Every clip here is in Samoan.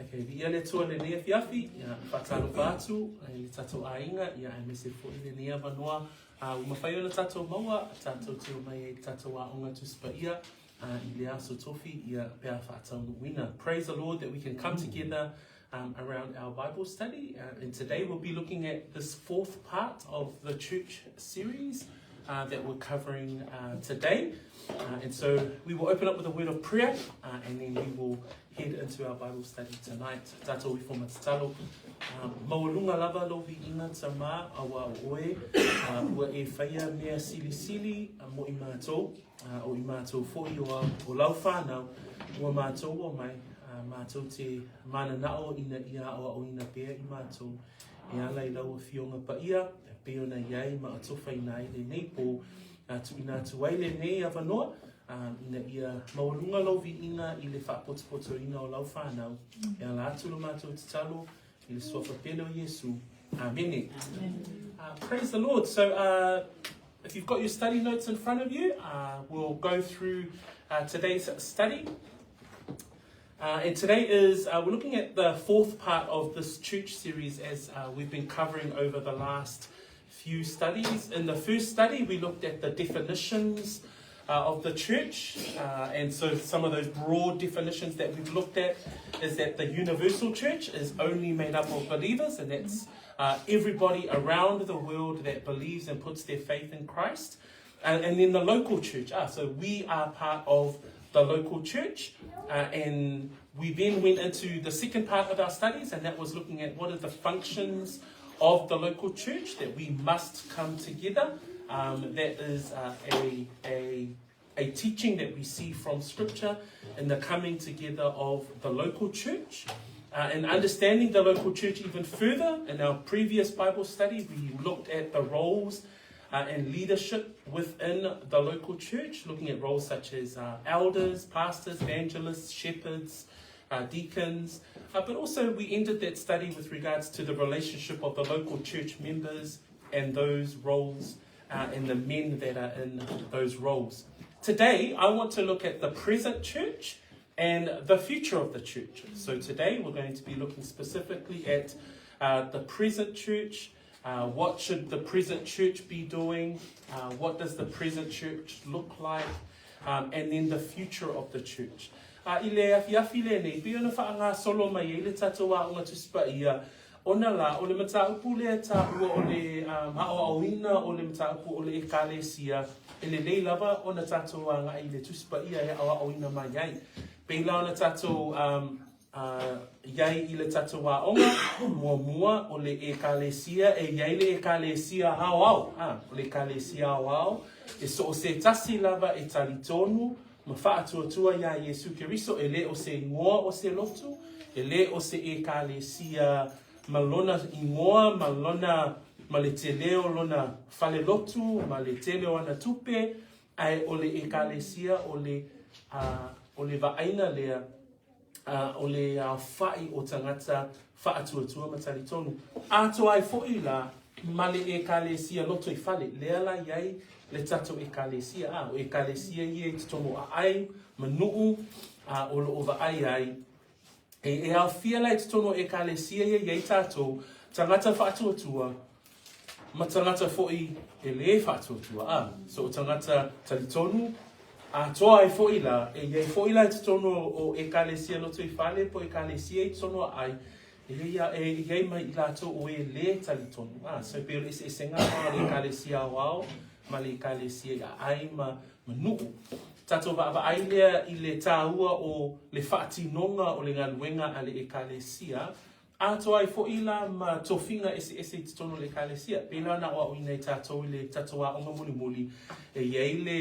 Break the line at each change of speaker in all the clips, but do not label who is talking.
Okay, viia le Atua i lenei afiafi, ia, faatalofa atu i le tatou aiga, ia, aemaise foi lenei avanoa ua mafai ona tatou maua, tatou te omai ai i le tatou aoga Tusi Paia i le Aso Tofi, ia, pe a faataunuuina. Praise the Lord that we can come together around our Bible study. And today we'll be looking at this fourth part of the church series that we're covering today. And so we will open up with a word of prayer and then we will head into our Bible study tonight. Tātou ifo matatalo. Maualunga lava lo viiga Tama aua o oe ua e whaia mea silisili mo i mātou, o i mātou foi o, o lau whānau, ua mātou o mai, mātou te mananao ina ia aoaoina pea i mātou e ala i lau afioga paia, e pei ona i ai ma atofaina ai lenei pō, tuuina atu ai lenei avanoa, ina ia maualuga lou viiga i le faapotopotoina o lau fanau, e ala atu lo matou tatalo i le suafa pele o Iesu. Amene. Praise the Lord. So, if you've got your study notes in front of you, we'll go through today's study. And today is, we're looking at the fourth part of this church series as we've been covering over the last few studies. In the first study, we looked at the definitions of the church. And so some of those broad definitions that we've looked at is that the universal church is only made up of believers, and that's everybody around the world that believes and puts their faith in Christ. And then the local church. So we are part of the local church. And we then went into the second part of our studies, and that was looking at what are the functions of the local church, that we must come together. That is a teaching that we see from Scripture in the coming together of the local church. And understanding the local church even further, in our previous Bible study, we looked at the roles and leadership within the local church, looking at roles such as elders, pastors, evangelists, shepherds, deacons. But also we ended that study with regards to the relationship of the local church members and those roles and the men that are in those roles. Today, I want to look at the present church and the future of the church. So today we're going to be looking specifically at the present church. What should the present church be doing? What does the present church look like? And then the future of the church. I le afiafi lenei, pei ona faagasolo mai ai le tatou aoga Tusi Paia, ona la, o le mataupu lea taua o le aoaoina o le mataupu o le Ekalesia, e lelei lava ona tatou agai i le Tusi Paia e aoaoina mai ai. Pei la ona tatou i ai i le tatou aoga, muamua o le Ekalesia, e i ai le Ekalesia aoao, o le Ekalesia aoao, e so o se tasi lava e talitonu ma faatuatua iā Iesu Keriso, e le o se igoa o se lotu, e le o se Ekalesia ma lona igoa, ma lona, ma le tele o lona falelotu, ma le tele o ana tupe, ae o le Ekalesia o le, o le vaaiga lea, ā, o le aofa'i o tagata faatuatua ma talitonu. Atoa ai fo'i la ma le Ekalesia lotoifale, lea la i ai le tatou Ekalesia, ā, o Ekalesia ia i totonu o aai ma nu'u, ā, o lo'o vaai ai, e, e aofia la i totonu o Ekalesia ia i ai tatou, tagata faatuatua, Ma tagata fo'i e lē faatuatua, ā, so o tagata talitonu atoa ai fo'i la, e i ai fo'i la i totonu o Ekalesia lotoifale po o Ekalesia i totonu o aai, e i ai, e i ai mai i latou o e lē talitonu, ā, so e pei o le eseesega lena o le Ekalesia aoao ma le Ekalesia i aai ma, ma nu'u. Tatou vaavaai lea i le tāua o le faatinoga o le galuega a le Ekalesia, Atoa ai fo'i la ma tofiga eseese i totonu o le Ekalesia. Pēlā ona aoaoina ai tatou i le tatou aoga mulimuli, e i ai le,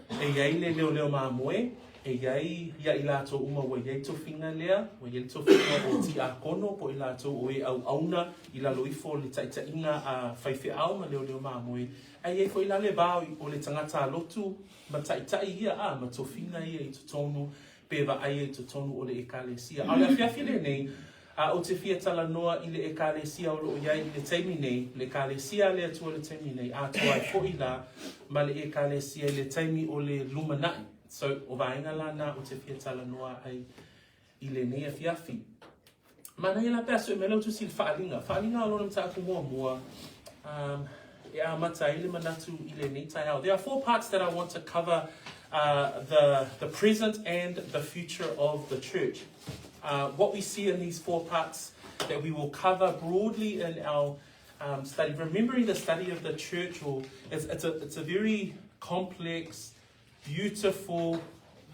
e i ai le leoleo mamoe, e i ai ia i latou uma ua i ai tofiga lea, ua i ai le tofiga o tiakono po o i latou o e auauna i lalo ifo o le taitaiga a faifeau ma leoleo mamoe, ae i ai fo'i la le va o le tagata lotu ma taitai ia, a, ma tofiga ia i totonu pe vaaia i totonu o le Ekalesia. A o le afiafi lenei, a ou te fia talanoa i le Ekalesia o loo i ai i le taimi nei, le Ekalesia a le Atua i le taimi nei, atoa ai fo'i la ma le Ekalesia i le taimi o le lumanai. So, o vaega la na ou te fia talanoa ai. I lenei afiafi. Manaia la pe a sue mai lau tusi i le Faaaliga. Faaaliga o lona mataupu muamua um, e amata ai le manatu i lenei taeao. There are four parts that I want to cover uh, the, the present and the future of the church. Uh, what we see in these four parts that we will cover broadly in our um, study. Remembering the study of the church, or it's, it's, a, it's a very complex, beautiful,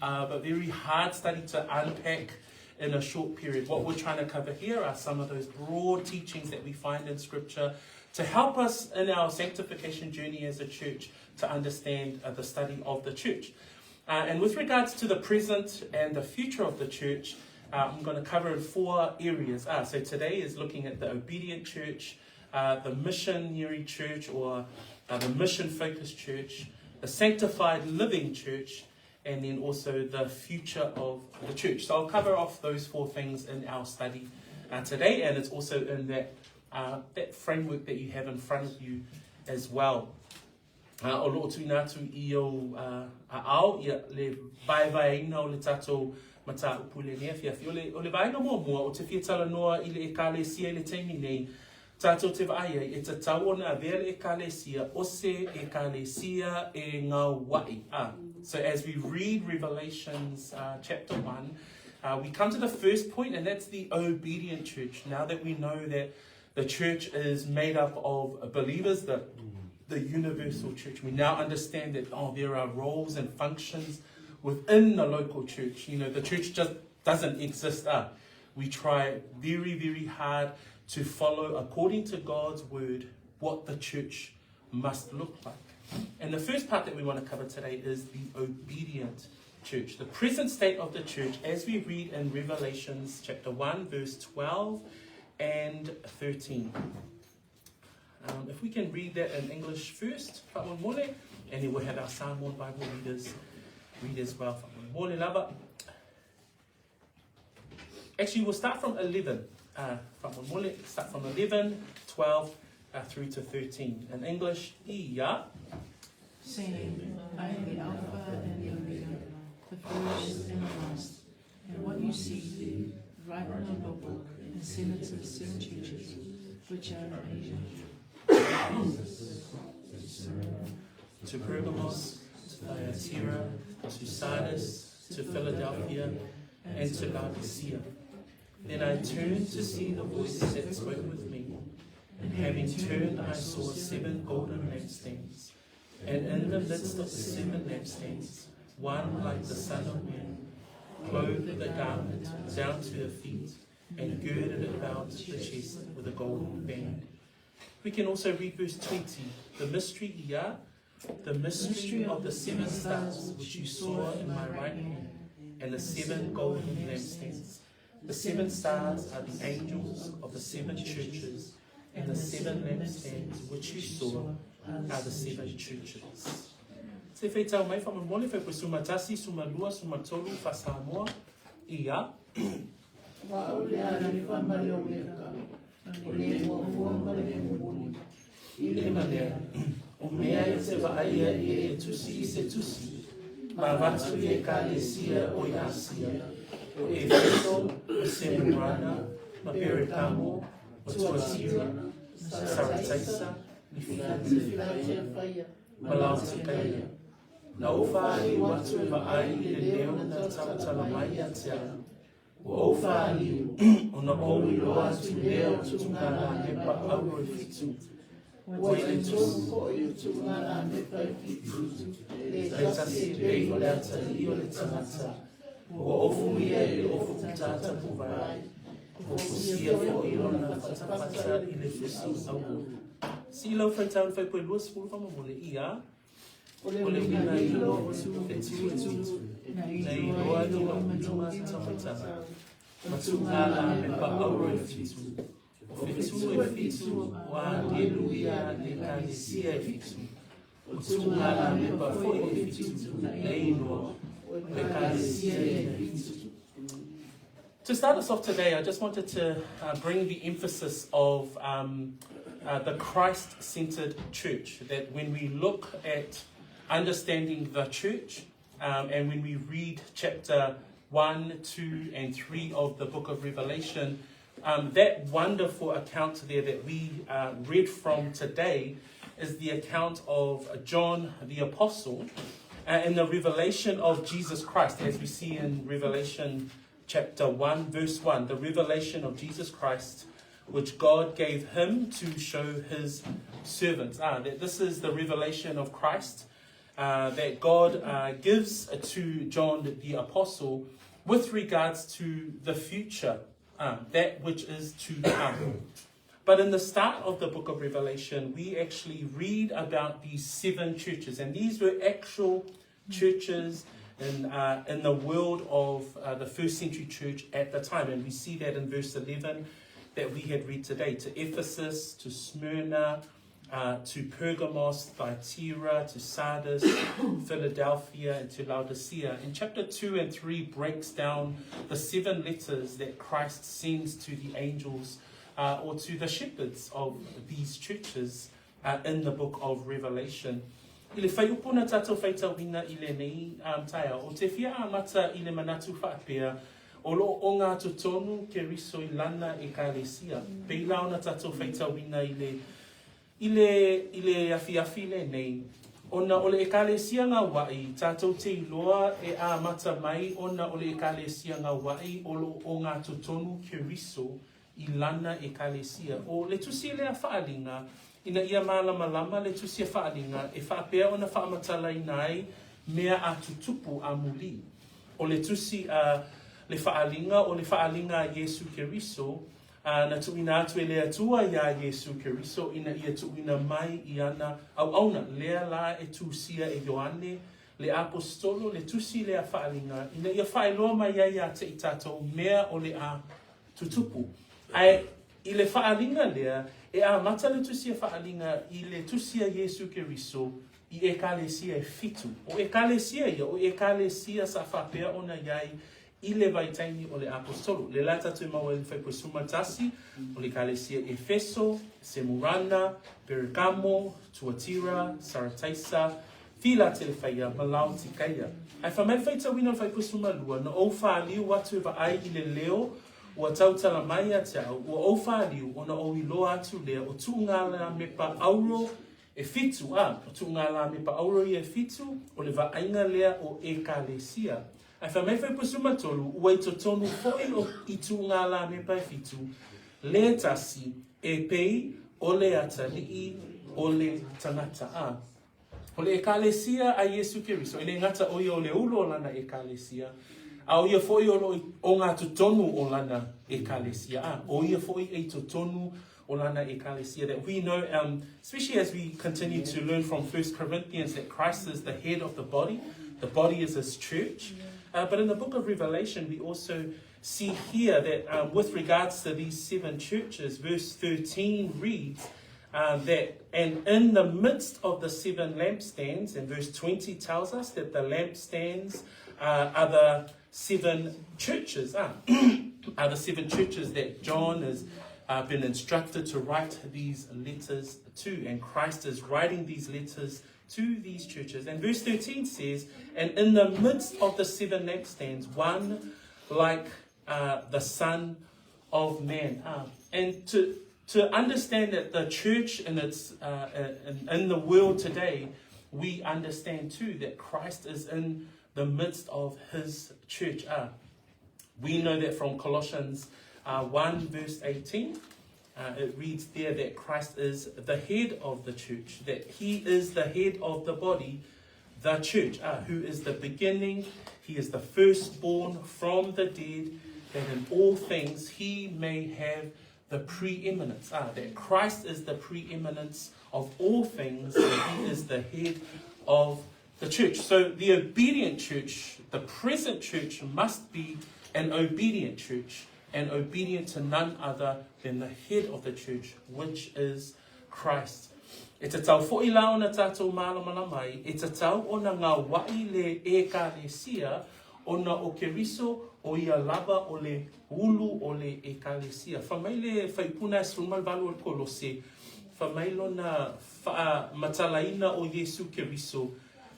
uh, but very hard study to unpack in a short period. What we're trying to cover here are some of those broad teachings that we find in Scripture to help us in our sanctification journey as a church to understand uh, the study of the church. Uh, and with regards to the present and the future of the church, uh, I'm going to cover in four areas. Uh, so today is looking at the obedient church, uh, the missionary church or uh, the mission focused church, the sanctified living church, and then also the future of the church. So I'll cover off those four things in our study uh, today, and it's also in that, uh, that framework that you have in front of you as well. Uh, o loo tuina atu i ou uh, aao, ia, le vaevaeina o le tatou mataupu i lenei afiafi. O le, o le vaega muamua o te fia talanoa i le ekalesia i le taimi nei, tātou te vaai ai, e tatau ona avea le ekalesia o se ekalesia e ngaua'i. Ah, so as we read Revelations uh, chapter 1, uh, we come to the first point, and that's the obedient church. Now that we know that the church is made up of believers, the, the universal church, we now understand that oh, there are roles and functions within the local church. You know, the church just doesn't exist. Uh, we try very, very hard to follow, according to God's word, what the church must look like. And the first part that we want to cover today is the obedient church, the present state of the church as we read in Revelations chapter 1, verse 12 and 13. Um, if we can read that in English first, fa'amolemole, and then we'll have our Samoan Bible readers read as well. Fa'amolemole lava. Actually, we'll start from 11. Uh, fa'amolemole, start from 11, 12, uh, through to 13. In English, ia.
Saying, I am the Alpha and the Omega, the first and the last. And what you see, write in a book and send it to the seven churches which are in Asia.
To Pergamos, to Thyatira, to Sardis, to Philadelphia, and to Laodicea. Then I turned to see the voice that spoke with me. And having turned, I saw seven golden lampstands. And in the midst of the seven lampstands, one like the Son of Man, clothed with a garment down to the feet, and girded about the chest with a golden band. We can also read verse 20. The mystery, yeah, the mystery of the seven stars which you saw in my right hand, and the seven golden lampstands. The seven stars are the angels of the seven churches, and the seven lampstands which you saw are the seven churches. Se whaitau mai whamamole whai koe suma tasi, suma lua, suma tolu, wha Samoa, ia.
O au le Alefa ma le Omeka, o le muamua ma le mulimuli.
I le manea, o mea e te vaaia ia e tusi i se tusi, ma avatu i Ekalesia o i Asia, o Efeso, o Semurana, ma Perekamo, o Tuatira, Sarataisa,
Filatia,
ma Laotikaia. Na ou fāliu atu e vaai i le leo na talatala mai ia te au. Ua ou fāliu, ona ou iloa atu lea o tuuga-la-pepa auro e fitu.
Ua i le tolu foi o tuuga-la-pepa e fitu, le
Le tasi e pei o le atalii o le tagata, ua ofugia i le ofu tātapuvai, ua fusia foi lona fatafata i le fusi auro. Sii lau faitau le faipue 20 faamolemole ia.
O le
O le
uiga
uiga
hilo
hilo,
o
fetu e
fetu
fitu,
na
na
iloa
iloa
i
i
lou
lou
matamatau,
ma tuuga-la-pepa auro e fitu. O fetu e fitu, o agelu ia le ekalesia e fitu. O tuuga-la-pepa foi e fitu, na iloa, o ekalesia e fitu. To start us off today, I just wanted to uh, bring the emphasis of um, uh, the Christ centered church. That when we look at understanding the church, um, and when we read chapter 1, 2, and 3 of the book of Revelation, um, that wonderful account there that we uh, read from today is the account of John the Apostle uh, and the revelation of Jesus Christ, as we see in Revelation chapter 1, verse 1, the revelation of Jesus Christ, which God gave him to show his servants. Ah, that this is the revelation of Christ uh, that God uh, gives to John the Apostle with regards to the future, uh, that which is to come. But in the start of the book of Revelation, we actually read about these seven churches, and these were actual churches in, uh, in the world of uh, the first century church at the time. And we see that in verse 11 that we had read today to Ephesus, to Smyrna, uh, to Pergamos, Thyatira, to Sardis, Philadelphia, and to Laodicea. In chapter 2 and 3 breaks down the seven letters that Christ sends to the angels uh, or to the shepherds of these churches uh, in the book of Revelation. I le whaiupu na tātou whaitauina i lenei um, taea, o te whia amata i le manatu whaapea, o lo o ngā totonu ke riso i lana e kalesia. Pei la ona tātou whaitauina i le I le, i le awhiawhi lenei, ona o le Ekalesia Ngauaʻi, tātou te iloa e āmata mai ona o le Ekalesia Ngauaʻi o lo o ngā totonu Keriso i lana Ekalesia. O le tusi lea whaalinga, ina ia mālamalama le tusi a whaalinga e whaapea ona whaamatalaina ai mea a tutupu a muli. O le tusi a le whaalinga, o le whaalinga a Iesu Keriso, Ā, na tuuina atu e le Atua iā Iesu Keriso ina ia tuuina mai i ana auauna, lea la e tusia e Ioane le Aposetolo le tusi lea whaaliga, ina ia whaeloa mai ai ia te i tātou mea o le a tutupu. Ae i le whaaliga lea, e amata le tusi a whaaliga i le tusi a Iesu Keriso i Ekalesia e fitu. O Ekalesia ia, o Ekalesia sa whapea ona iai i le vaitaimi o le Aposetolo. Le la tātou e maua i le whaipuesuma tasi, o le Ekalesia Efeso, Semurana, Pergamo, Tuatira, Sarataisa, Fila te le whaia, ma Laotikaia. Ae wha mai le whaitauina o le whaipuesuma lua, na ou whāliu atu e vaai i le leo, ua tautala mai ia te au, ua ou whāliu, ona ou iloa atu lea, o tu'u ngā la mepa auro e fitu, a, o tu'u ngā la mepa auro ia e fitu, o le vaaiga lea o Ekalesia. Ae fai mai whaipuesuma tolu, ua i totonu fo'i o i tu'u ngā la mepa e fitu, le tasi, e pei, o le atali'i, o le tangata. A, o le Ekalesia a Iesu Keriso, e le gata o ia o le ulu o lana Ekalesia, a o ia fo'i o lo o ngā totonu o lana Ekalesia. A, o ia fo'i e i totonu o lana Ekalesia. That we know, um, especially as we continue to learn from 1 Corinthians, that Christ is the head of the body. The body is his church. Uh, but in the book of Revelation, we also see here that um, with regards to these seven churches, verse 13 reads, uh, that and in the midst of the seven lampstands, and verse 20 tells us that the lampstands uh, are the seven churches, uh, are the seven churches that John has uh, been instructed to write these letters to. And Christ is writing these letters to these churches. And verse 13 says, And in the midst of the seven lampstands, one like uh, the Son of Man. Uh, and to, to understand that the church in, its, uh, in, in the world today, we understand too that Christ is in the midst of his church. Uh, we know that from Colossians uh, 1 verse 18. Uh, it reads there that Christ is the head of the church, that he is the head of the body, the church, uh, who is the beginning, he is the firstborn from the dead, that in all things he may have the preeminence. Ah, that Christ is the preeminence of all things, and he is the head of the church. So the obedient church, the present church, must be an obedient church and obedient to none other than the head of the church, which is Christ. E tatau fo'i la ona tātou mālamalama ai, e tatau ona ngā wa'i le Ekalesia, ona o Keriso o ia lava o le ulu o le Ekalesia. Fa mai le whaipuna e sefulu ma le valu o le Kolose, fa mai lona faamatalaina o Iesu Keriso,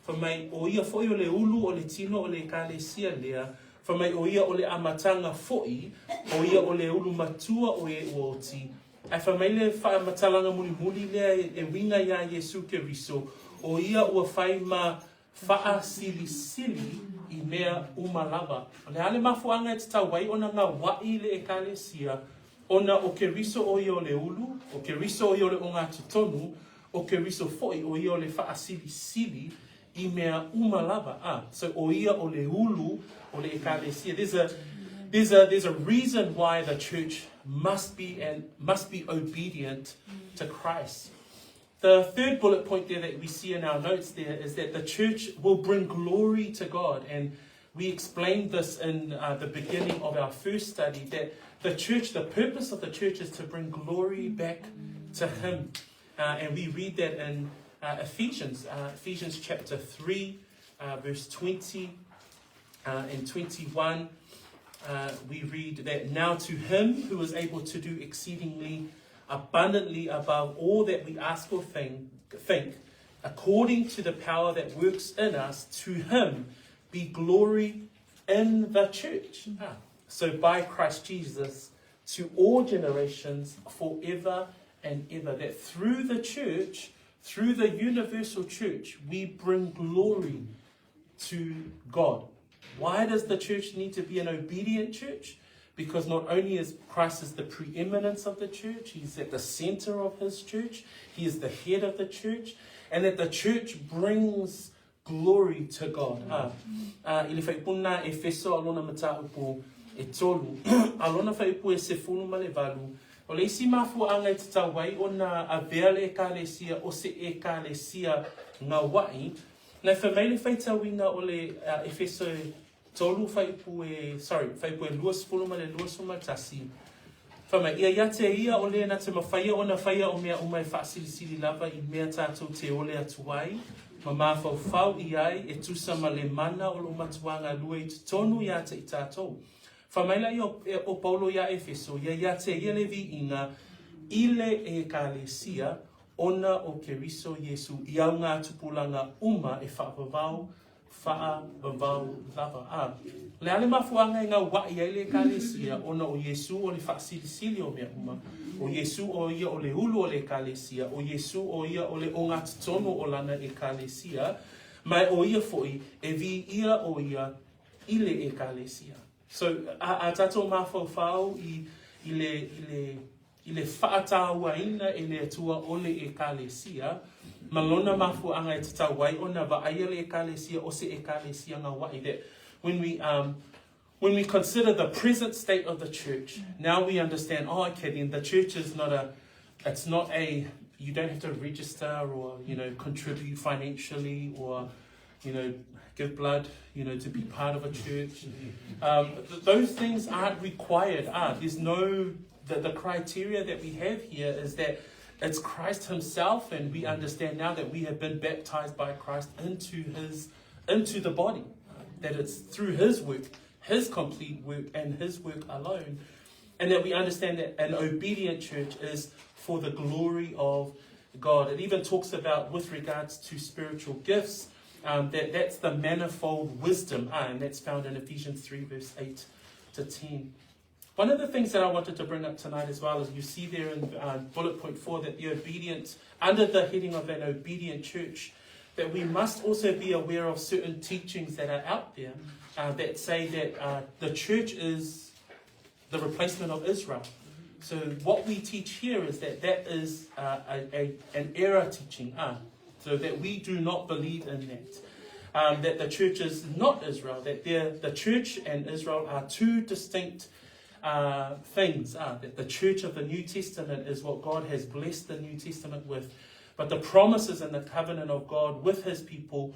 fa mai o ia fo'i o le ulu o le tino o le Ekalesia lea, Fai mai o ia o le amataga foʻi, o ia o le ulu matua o e ua oti. Ae fai mai le faamatalaga mulimuli lea e uiga iā Iesu Keriso, o ia ua fai ma faasilisili i mea uma lava. O le a le mafuaaga e tatau ai ona gauaʻi le Ekalesia? Ona o Keriso o ia o le ulu, o Keriso o ia o le ogatotonu, o Keriso foʻi o ia o le faasilisili i mea uma lava. Ah, so o ia o le ulu o le Ekalesia. There's a, there's a, there's a reason why the church must be, and must be obedient to Christ. The third bullet point there that we see in our notes there is that the church will bring glory to God. And we explained this in uh, the beginning of our first study that the church, the purpose of the church is to bring glory back to Him. Uh, and we read that in uh, Ephesians, uh, Ephesians chapter 3, uh, verse 20 uh, and 21. Uh, we read that now to him who is able to do exceedingly abundantly above all that we ask or think, think according to the power that works in us, to him be glory in the church. Ah. So by Christ Jesus to all generations forever and ever. That through the church, through the universal church, we bring glory to God. Why does the church need to be an obedient church? Because not only is Christ is the preeminence of the church, he's at the center of his church, he is the head of the church, and that the church brings glory to God. Ah, ah, i le faipuna Efeso a lona mataupu e tolu, a lona faipu e sefulu ma le valu, o le isi mafuaaga e tatau ai ona avea le Ekalesia o se Ekalesia gauaʻi, Na fai mai le faitauina o le uh, Efeso 3 faipu e, sorry, faipu e 20 ma le 21, fai mai, ia ia te ia o le na te mawhaia ona whaia o mea uma e whaasilisili lava i mea tātou te ole atu ai, ma māwhauwhau i ai e tusa ma le mana o lo matuanga lua i totonu ia te i tātou. Fai mai la ia o, e, o Paulo ia Efeso, ia ia te ia le viiga i le ekalesia ona o Keriso Iesu i au ngā tupulaga uma e whaavavao, whaavavao lava. A, le a le mafuaaga e gauaʻi ai le Ekalesia, ona o Iesu o le faasilisili o mea uma, o Iesu o ia o le ulu o le Ekalesia, o Iesu o ia o le ogatotonu o lana Ekalesia, ma o ia foʻi e viia o ia i le Ekalesia. So, a, a tatou mafaufau i, i le, i le, i le faatāuaina e le Atua o le Ekalesia, ma lona mafuaaga e tatau ai ona vaaia le Ekalesia o se Ekalesia gauaʻi. That when we, um, when we consider the present state of the church, now we understand, oh, okay, then the church is not a, it's not a, you don't have to register or, you know, contribute financially or, you know, give blood, you know, to be part of a church. Um, th- those things aren't required. Ah, there's no, the, the criteria that we have here is that it's Christ himself, and we understand now that we have been baptized by Christ into his, into the body. That it's through his work, his complete work, and his work alone. And that we understand that an obedient church is for the glory of God. It even talks about, with regards to spiritual gifts, um, that that's the manifold wisdom, ah, and that's found in Ephesians 3, verse 8 to 10. One of the things that I wanted to bring up tonight as well is you see there in uh, bullet point 4 that the obedient, under the heading of an obedient church, that we must also be aware of certain teachings that are out there uh, that say that uh, the church is the replacement of Israel. So what we teach here is that that is uh, a, a, an error teaching, uh, so that we do not believe in that. Um, that the church is not Israel, that the church and Israel are two distinct uh, things. Uh, that the church of the New Testament is what God has blessed the New Testament with, but the promises and the covenant of God with his people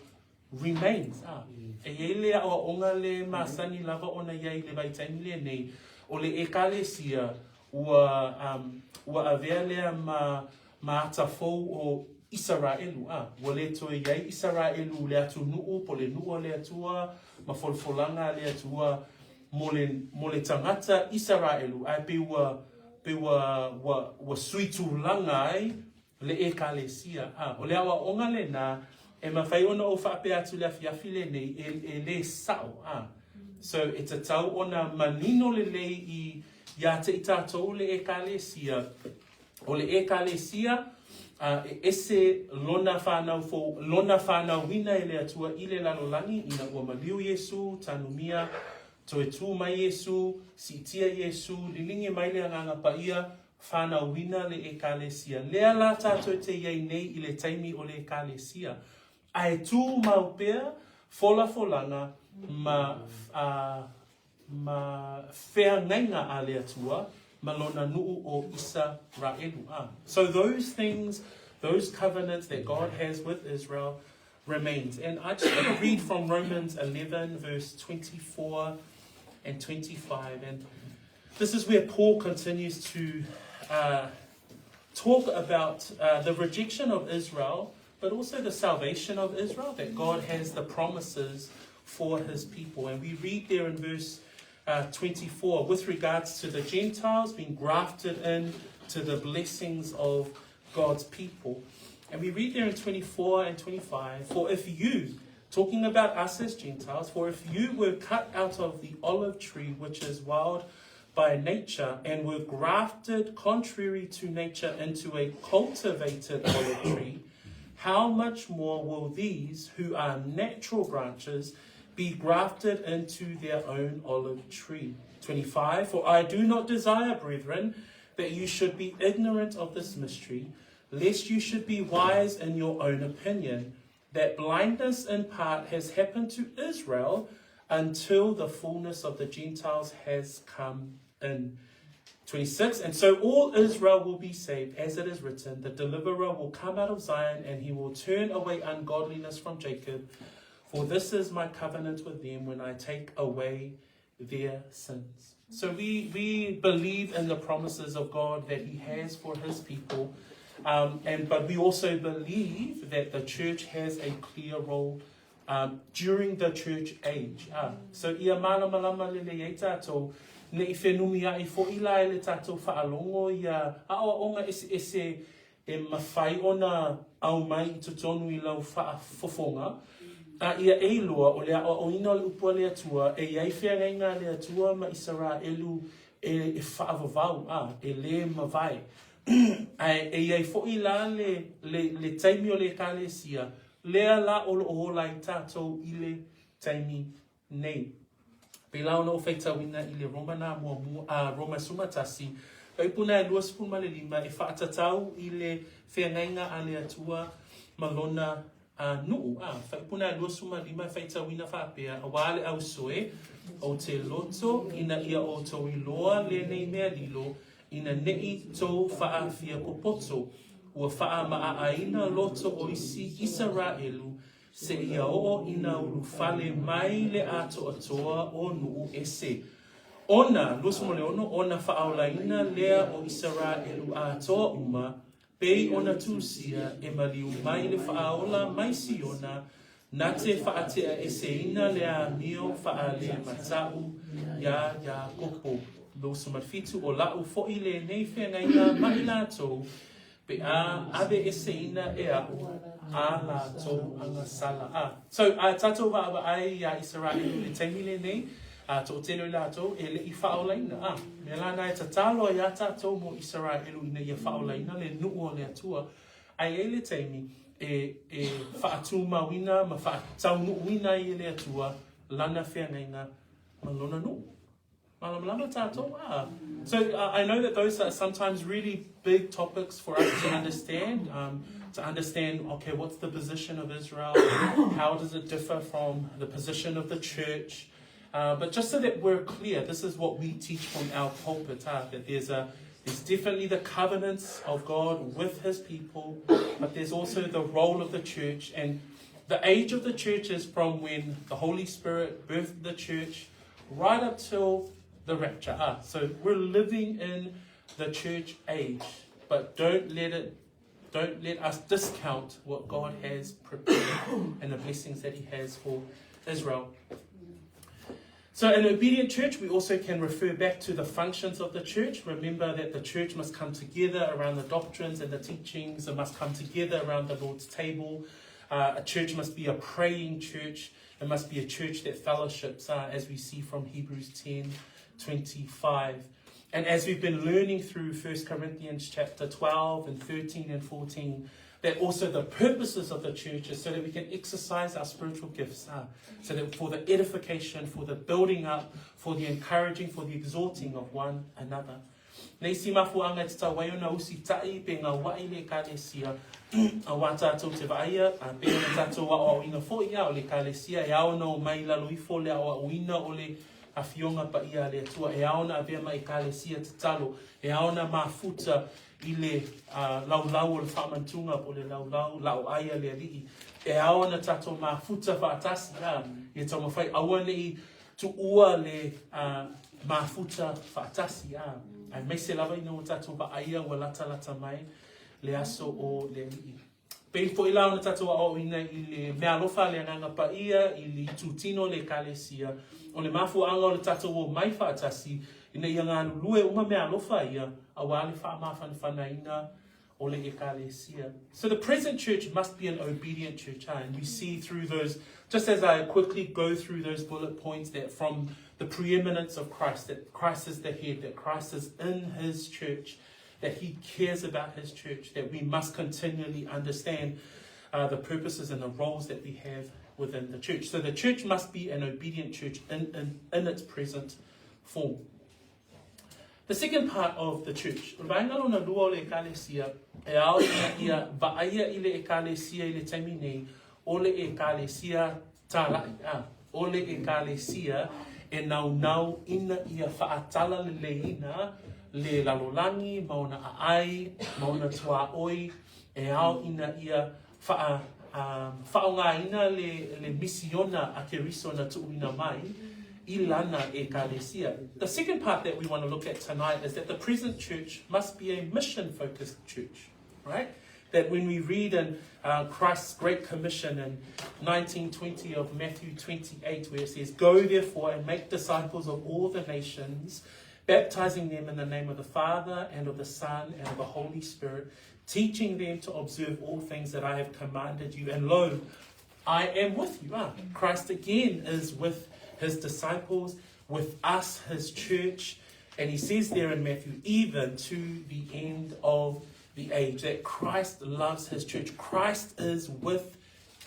remains. Ah. E iai le aoaoga le masani lava ona iai i le vaitaimi lenei, o le Ekalesia ua, um, ua avea lea ma, ma ata fou o Isaraelu. Ah, ua le toe iai Isaraelu le atunuu po le nuu a le Atua ma folafolaga a le Atua mo le, mo le tagata Isaraelu, ae pei ua, pei ua, ua, ua sui tulaga ai le Ekalesia. A, o le aoaoga lenā, e mafai ona ou faapea atu i le afiafi lenei, e, e lē sao. A. So e tatau ona manino lelei i iā te i tātou le Ekalesia, o le Ekalesia a e ese lona whānau fou, lona whānauina e le Atua i le lalolagi ina ua maliu Iesu, tanumia, toe tū mai Iesu, siitia Iesu, lilingi mai le Agaga Paia, whānauina le Ekalesia. Lea la tātou te iai nei i le taimi o le Ekalesia. Ae tumau pea folafolaga ma ma feagaiga a le Atua ma lona nuu o Isaraelu. A. So those things, those covenants that God has with Israel remains. And I just want to read from Romans 11 verse 24 and 25. And this is where Paul continues to talk about the rejection of Israel, but also the salvation of Israel, that God has the promises for his people. And we read there in verse 24, with regards to the Gentiles being grafted in to the blessings of God's people. And we read there in 24 and 25, For if you, talking about us as Gentiles, for if you were cut out of the olive tree which is wild by nature, and were grafted contrary to nature into a cultivated olive tree, how much more will these, who are natural branches, be grafted into their own olive tree? 25 For I do not desire, brethren, that you should be ignorant of this mystery, lest you should be wise in your own opinion, that blindness in part has happened to Israel until the fullness of the Gentiles has come in. 26 And so all Israel will be saved, as it is written, the deliverer will come out of Zion, and he will turn away ungodliness from Jacob. For this is my covenant with them when I take away their sins. So we, we believe in the promises of God that He has for His people. Um, and but we also believe that the church has a clear role during the church age. Ah, so ia malamalama lelei ai tātou, ne i whenumi ai fo'i la e le tātou whaalongo ia aoaoga eseese e mawhai ona au mai i totonu i lau whaafofonga, a ia e iloa o le aoaoina o le upu a le Atua, e iai feagaiga a le Atua ma Isaraelu e e whaavavau, a, e le mavae. Ae e iai fo'i la le, le, le taimi o le Ekalesia, lea la o loo ola ai tātou i le taimi nei. Pēlā ona ou faitauina i le Roma nā muamua, a, Roma 11, faipuna e 25 e faatatau i le feagaiga a le Atua ma lona a, nuu, a, faipuna e 25 e faitauina faapea, Auā le ausoe, ou te loto ina ia outou iloa lenei mea lilo, ina neʻi tou faaafia popoto, ua faamaa loto o isi Isaraelu seia oo ina ulufale mai le atoatoa o nuu ese. Ona, 26, ona faaolaina lea o Isaraelu atoa uma, pei ona tusia e maliu mai le Faaola mai Siona, na te faateaeseina le amio faalemata'u iā Iakopo. 27, O la'u fo'i lenei feagaiga ma i latou, pe a aveeseina e a'u ā latou agasala. A. So, a tatou vaavaai iā Isaraelu i le taimi lenei, a toʻatele o i latou e leʻi faaolaina. A, mea lana e tatalo ai iā tatou mo Isaraelu ina ia faaolaina le nuu o le Atua, a i ai le taimi e, e faatumauina ma faataunuuina ai e le Atua lana feagaiga ma lona nuu. Malamalama tātou, ah. So I know that those are sometimes really big topics for us to understand. To understand, okay, what's the position of Israel? How does it differ from the position of the church? But just so that we're clear, this is what we teach from our pulpit, that there's a there's definitely the covenants of God with his people, but there's also the role of the church. And the age of the church is from when the Holy Spirit birthed the church right up till the rapture. Ah, so we're living in the church age, but don't let it don't let us discount what God has prepared and the blessings that He has for Israel. So, an obedient church, we also can refer back to the functions of the church. Remember that the church must come together around the doctrines and the teachings, it must come together around the Lord's table. A church must be a praying church. It must be a church that fellowships, uh, as we see from Hebrews 10 25. And as we've been learning through 1 Corinthians chapter 12 and 13 and 14, that also the purposes of the church is so that we can exercise our spiritual gifts, uh, so that for the edification, for the building up, for the encouraging, for the exhorting of one another. Le isi mafuaga e tatau ai ona usitai pe gauaʻi le Ekalesia, auā tātou te vaaia, a pei ona tātou aoaoina foi a o le Ekalesia e ao ona omai i lalo ifo le aoaoina o le Afioga Paia a le Atua, e ao ona avea ma Ekalesia tatalo, e ao ona mafuta i le laulau o le faamantuga po o le laulau laoai a le Alii, e ao ona tātou mafuta faatasi, a, ia taumafai aua ne i Tuua le mafuta faatasi, a, aemaise lava ina ua tatou vaaia ua latalata mai le aso o le Alii. Pei foi la ona tatou aoaoina i le meaalofa a le Agaga Paia i le itutino o le Ekalesia, o le mafuaaga o le tatou omai faatasi ina ia galulue uma meaalofa ia auā le faamafanafanaina o le Ekalesia. So the present church must be an obedient church, huh? And we see through those, just as I quickly go through those bullet points, that from the preeminence of Christ, that Christ is the head, that Christ is in his church, that he cares about his church, that we must continually understand uh, the purposes and the roles that we have within the church. So the church must be an obedient church in, in, in its present form. The second part of the church, o le vaega lona lua o le Ekalesia, e ao ina ia vaaia i le Ekalesia i le taimi nei, o le Ekalesia tālaʻi, a, o le Ekalesia e naunau ina ia faatalaleleiina le lalolagi ma ona aai, ma ona tuaoi, e ao ina ia wha, um, faaaogaina le, le misiona a Keriso na tuuina mai i lana Ekalesia. The second part that we want to look at tonight is that the present church must be a mission-focused church, right? That when we read in uh, Christ's Great Commission in 1920 of Matthew 28, where it says, Go therefore and make disciples of all the nations, baptizing them in the name of the Father and of the Son and of the Holy Spirit, teaching them to observe all things that I have commanded you. And lo, I am with you. Ah, Christ again is with his disciples, with us, his church. And he says there in Matthew, even to the end of the age, that Christ loves his church. Christ is with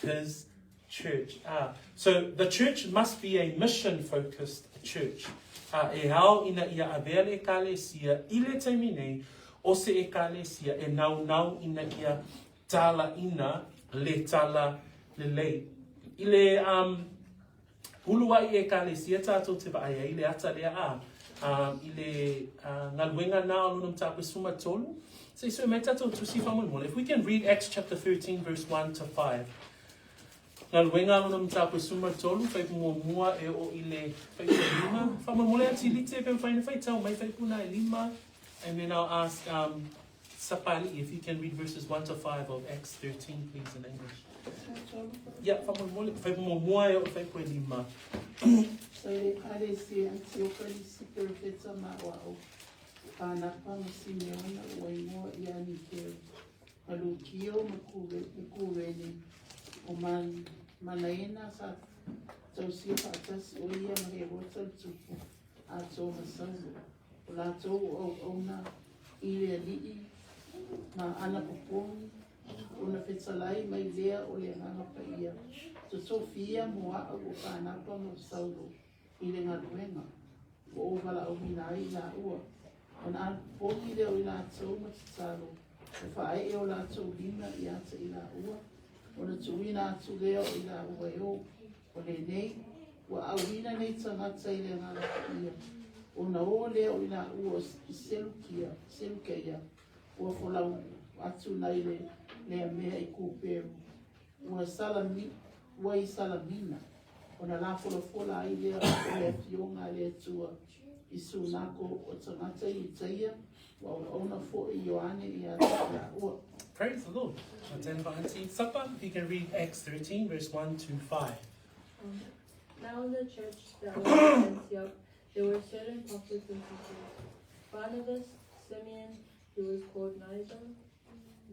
his church. Ah, so the church must be a mission focused church. Ah, e ao ina ia avea le ekalesia i le taimi nei, o se ekalesia e naunau ina ia tālaina le tala lelei. I le um, uluai ekalesia tātou te vaai ai le ata lea a, um, i le uh, galuega nā o lona mataupu e 13. Se i sue mai tātou tusi faamolemole. If we can read Acts chapter 13 verse 1 to 5. Galuega lona mataupu e 13, fuaiupu muamua e oo i le fuaiupu e lima. Faamolemole ati lite pe mafai ona faitau mai fuaiupu na e lima. And then I'll ask um, Sapali'i if you can read verses 1 to 5 of Acts 13 please in English. Yeah, faamolemole, fuaiupu muamua e oo i fuaiupu e lima.
Sa i le Ekalesia Antioka nisi perofeta ma aoao, o Panapa ma Simeona ua igoa ia Nikero, ma Lukio ma Kurene, o Manaena sa tausia faatasi o ia ma Herota le tupu, atoa ma Saulo, o latou o auauna i le Alii ma ana popogi, ona fetalai mai lea o le Agaga Paia, totofia mo a'u o Panapa ma Saulo i le galuega ua ou valaauina ai i laua, ona anapopogi lea o i latou ma tatalo, e faaee o latou lima ia te i laua, ona tuuina atu lea o i laua e o. O lenei, ua auina nei tagata i le Agaga Paia, ona o lea o i laua i Selukia, Selukeia, ua folau atu nai le lea mea i Kuperu, ua Salami, ua i Salamina, ona lafolafola ai lea o le Afioga a le Atua i sunako o tagata Iutaia, ua auauna foi Ioane ia te i laua.
Praise the Lord. Sapa, if you can read Acts 13, verse 1 to 5.
Um, now in the church that was at Antioch, there were certain prophets and teachers. Barnabas, Simeon, who was called Niger,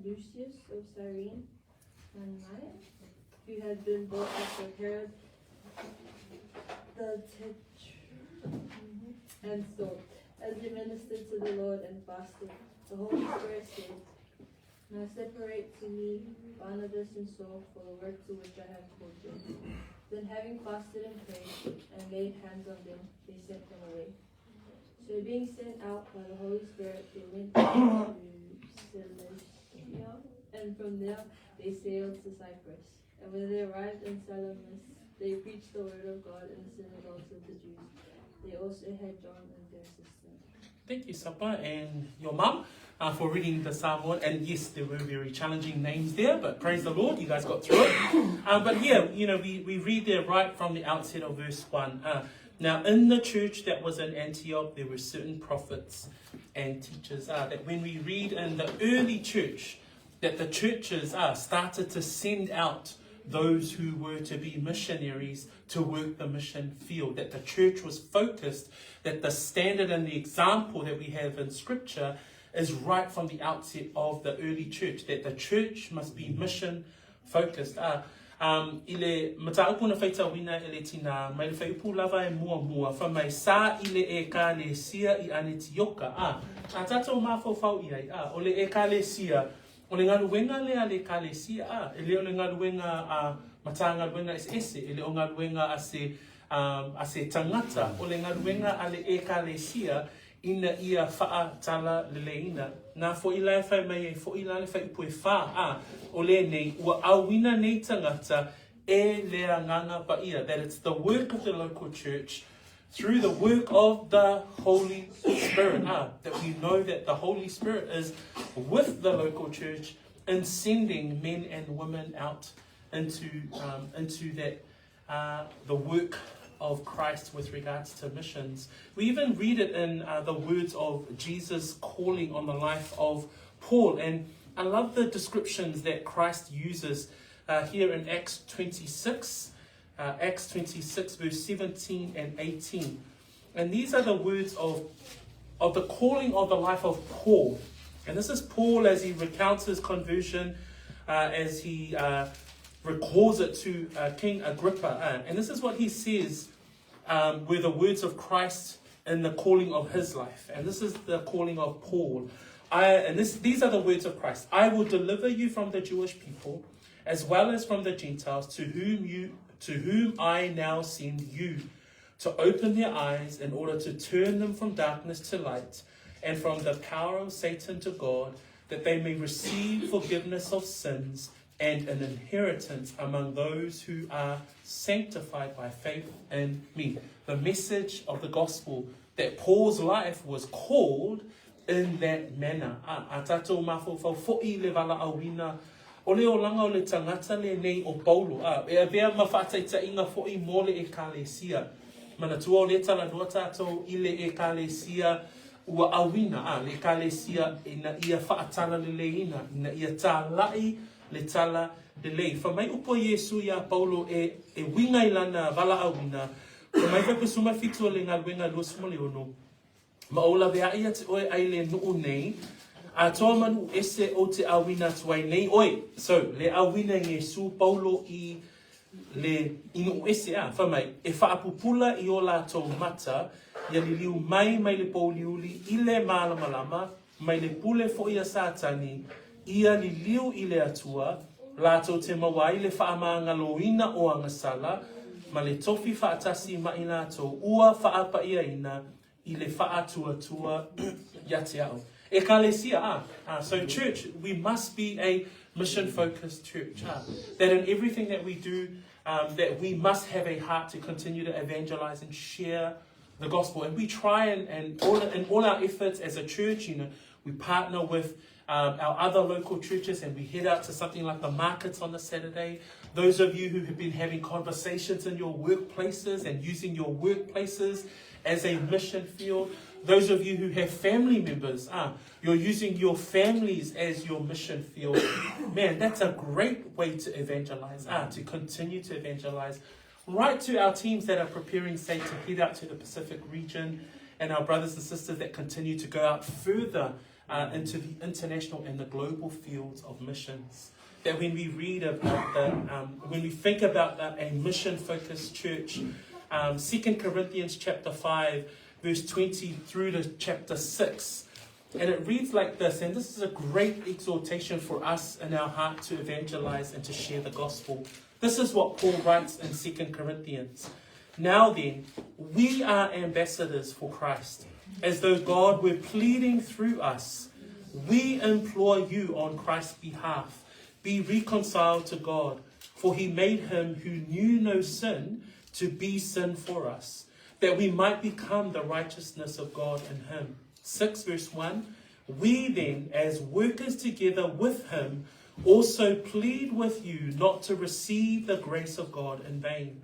Lucius of Cyrene, and Manaen, who had been brought up with Herod The and Saul, as they ministered to the Lord and fasted, the Holy Spirit said, Now separate to me Barnabas and Saul for the work to which I have called them. Then having fasted and prayed and laid hands on them, they sent them away. So being sent out by the Holy Spirit, they went to Cilicia, and from there they sailed to Cyprus. And when they arrived in Salamis, they preached the word of God in the synagogues of the Jews. They also had John as their assistant.
Thank you, Sapa, and your mum uh, for reading the Samoan. And yes, there were very challenging names there, but praise the Lord, you guys got through it. Uh, but yeah, you know, we, we read there right from the outset of verse 1. Uh, now, in the church that was in Antioch, there were certain prophets and teachers. Uh, that when we read in the early church, that the churches uh, started to send out those who were to be missionaries to work the mission field, that the church was focused, that the standard and the example that we have in Scripture is right from the outset of the early church, that the church must be mission focused. Uh, um, i le mataupu na faitauina e le tinā, mai le whaiupu lava e muamua, wha mai sa i le ekalesia i Anetioka. A, a tātou mafaufau i ai, a, o le ekalesia, O le galuega lea a le Ekalesia, a, e le o le galuega a Matagaluega eseese, e le o galuega a se, a, a se tagata, o le galuega a le Ekalesia ina ia faatalaleleiina. Na foʻi la e fai mai ai foʻi la le faaiupu e fa, a, o lenei, ua auina nei tagata e le Agaga Paia, that it's the work of the local church through the work of the Holy Spirit. Ah, that we know that the Holy Spirit is with the local church in sending men and women out into, um, into that, uh, the work of Christ with regards to missions. We even read it in uh, the words of Jesus calling on the life of Paul. And I love the descriptions that Christ uses uh, here in Acts 26 uh, Acts 26, verse 17 and 18. And these are the words of, of the calling of the life of Paul. And this is Paul as he recounts his conversion, uh, as he uh, recalls it to uh, King Agrippa. Uh, and this is what he says um, were the words of Christ in the calling of his life. And this is the calling of Paul. I, and this, these are the words of Christ I will deliver you from the Jewish people as well as from the Gentiles, to whom you to whom I now send you, to open their eyes in order to turn them from darkness to light, and from the power of Satan to God, that they may receive forgiveness of sins and an inheritance among those who are sanctified by faith in me. The message of the gospel that Paul's life was called in that manner. A, a tātou mafaufau foʻi le valaauina o le olaga o le tagata lenei o Paulo, a, e avea ma faataitaiga foʻi mo le Ekalesia. Manatua o lea talanoa tātou i le Ekalesia ua auina, a, le Ekalesia ina ia faatalaleleiina, ina ia tālaʻi le tala lelei. Fai mai upu a Iesu iā Paulo e, e uiga i lana valaauina, fai mai faipusuma fitu o le galuega 26, Ma ou laweaʻi ia te oe ai le nuu nei, a toa ma nuu ese ou te auina atu ai nei oe. So, le auina i Iesu Paulo i le i nuu ese a, fai mai, e faapupula i o latou mata, ia liliu mai mai le pouliuli i le malamalama, mai le pule foʻi a Satani, ia liliu i le Atua, latou te maua ai le faamagaloina o agasala, ma le tofi faatasi ma i latou ua faapaiaina i le faatuatua ia te au. Ekalesia, ah, ah, so church, we must be a mission-focused church. Ah, that in everything that we do, um, that we must have a heart to continue to evangelize and share the gospel. And we try and, and all, in all our efforts as a church, you know, we partner with um, our other local churches and we head out to something like the markets on the Saturday. Those of you who have been having conversations in your workplaces and using your workplaces as a mission field. Those of you who have family members, ah, you're using your families as your mission field. Man, that's a great way to evangelize, ah, to continue to evangelize. Right to our teams that are preparing, say, to head out to the Pacific region, and our brothers and sisters that continue to go out further uh, into the international and the global fields of missions. That when we read about the, when we think about the, a mission-focused church, 2 Corinthians chapter 5, verse 20 through to chapter 6, and it reads like this, and this is a great exhortation for us in our heart to evangelize and to share the gospel. This is what Paul writes in 2 Corinthians. Now then, we are ambassadors for Christ, as though God were pleading through us. We implore you on Christ's behalf, be reconciled to God, for he made him who knew no sin to be sin for us, that we might become the righteousness of God in him. 6 verse 1 We then, as workers together with him, also plead with you not to receive the grace of God in vain.